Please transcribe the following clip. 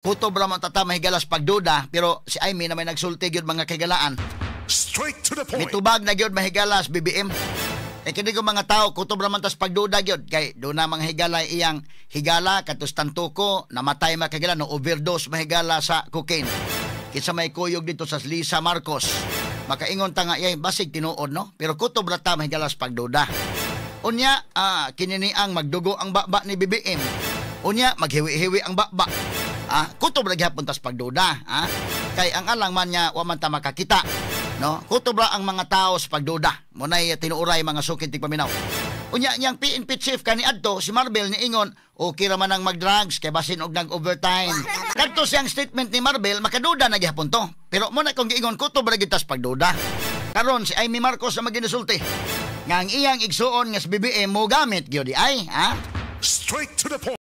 Kutob ra man ta mahigalas pagduda, pero si Imee na may nagsulti gyud, mga kahigalaan. Straight to the point. Mitubag na gyud, mahigalas, BBM. Eh kini ko mga tao, kutob ra man tas pagduda gyud kay do na mga higala iyang higala katos Tantuco, namatay, mga kahigala, no overdose, mahigala, sa cocaine. Kinsa may kuyog dito sa Lisa Marcos. Makaingon ta nga yay basig tinuod, no, pero kutob ra ta, mahigalas, pagduda. Unya kini ang magdugo ang baba ni BBM. Unya maghiwi-hiwi ang baba. Kutob ra gihapon tas pagduda, ah. Kay ang alang man niya wa man ta makakita. No? Kutob ra ang mga tao sa pagduda. Munay tinuuray, mga sukid tigpaminaw. Unya niyang PNP chief kani adto si Marbil niingon okay ra man ang mag-drugs kay basin og nag-overtime. Kadto siyang statement ni Marbil, makaduda na gihapon to. Pero mo na kung giingon, kutob ra gyud tas pagduda. Karon si Imee Marcos na maginasulti nga ang iyang igsuon nga si BBM mo gamit gyud di ay, ha? Straight to the point.